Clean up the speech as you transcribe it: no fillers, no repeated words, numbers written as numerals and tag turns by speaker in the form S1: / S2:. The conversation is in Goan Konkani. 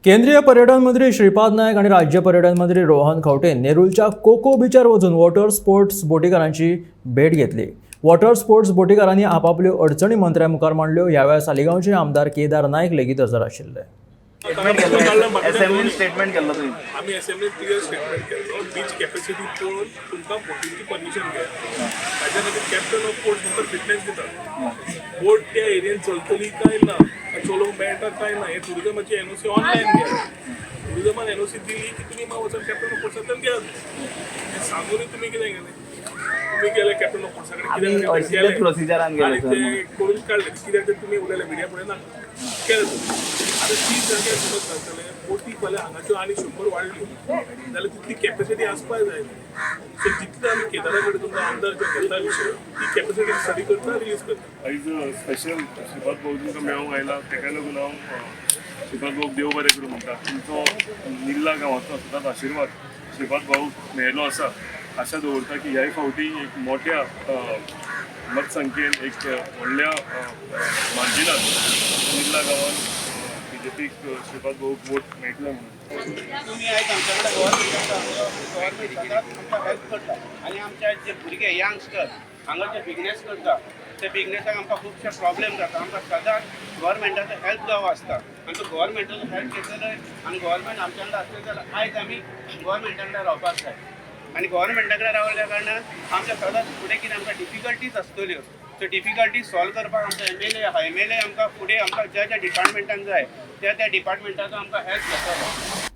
S1: केंद्रीय पर्यटन मंत्री श्रीपाद नायक आनी राज्य पर्यटन मंत्री रोहन खंवटे नेरूलच्या कोको बिचार वचून वॉटर स्पोर्ट्स बोटीकारांची भेट घेतली. वॉटर स्पोर्ट्स बोटीकारांनी आपापल्यो अडचणी मंत्र्या मुखार मांडल्यो. ह्या वेळार सालिगांवचे आमदार केदार नायक लेगीत हजर आशिल्ले.
S2: असेंब्लीन स्टेटमेंट केल्लो तुवें.
S3: आमी असेंब्लीत क्लियर स्टेटमेंट केल्लो, बीच कॅपॅसिटी पळोवन तुमकां बोटींची परमिशन घे. ताच्या खातीर कॅप्टन ऑफ पोर्ट तुमकां फिटनेस दिता. बोट त्या एरियेन चलतली काय ना, चलोवंक मेळटा काय ना, हें टुरिजमाची एनओसी ऑनलायन घे. टुरिजमान एनओसी दिली की तुमी मागीर वचून कॅप्टन ऑफ पोर्ट्सांतल्यान घेयात. हें सांगूनय तुमी कितें केलें? तुमी गेले कॅप्टन ऑफ पोर्ट्सा कडेन,
S2: आमी
S3: कितें
S2: हरशींच
S3: केलें
S2: प्रोसिजरान गेले
S3: आनी
S2: सर.
S3: ते करून काडले. कित्याक ते तुमी उलयले मिडिया फुडें ना केलें तुमी. आतां 30 जाग्यार समज घालतले बोटी फाल्यां, हांगाच्यो आनी 100 वाडल्यो जाल्यार तितली कॅपॅसिटी आसपाक जाय. सो जितले आमी केदारा कडेन तुमकां आमदार जो घेता विशय, ती कॅपॅसिटी स्टडी करता, रिलीज करता.
S4: आयज स्पेशल श्रीपाद भाऊ तुमकां मेळोंक आयला, तेका लागून हांव श्रीपाद भाऊक देव बरें करूं म्हणटा. तुमचो निर्ला गांवाचो सदांच आशिर्वाद श्रीपाद भाऊ मेळिल्लो आसा. आशा दवरता की ह्याय फावटी एक मोठ्या मतसंख्येन, एक व्हडल्या मार्जिनान निर्ला गांवान बीजेपीक, श्रीपाद भाऊक वोट मेळटले म्हणून.
S5: तुमी आयज आमच्या कडेन गव्हर्मेंट, गव्हर्मेंट सदांच आमकां हेल्प करता आनी आमचे जे भुरगे यंगस्टर हांगा जे बिजनेस करता, ते बिजनेसाक आमकां खुबशे प्रॉब्लेम जाता. आमकां सदांच गव्हर्मेंटाचो हेल्प जावो आसता आनी तो गव्हर्मेंटाचो हेल्प घेतलो आनी गव्हर्मेंट आमच्या वांगडा आसलें जाल्यार आयज आमी गव्हर्मेंटा कडेन रावपाक जाय. आनी गव्हर्मेंटा कडेन रावल्या कारणान आमच्या सदांच फुडें कितें आमकां डिफिकल्टीज आसतल्यो, त्यो डिफिकल्टीज सॉल्व करपाक आमचो एमएलए आहा. एमएलए आमकां फुडें आमकां ज्या ज्या डिपार्टमेंटान जाय, त्या त्या डिपार्टमेंटाचो आमकां हेल्प घेतलो.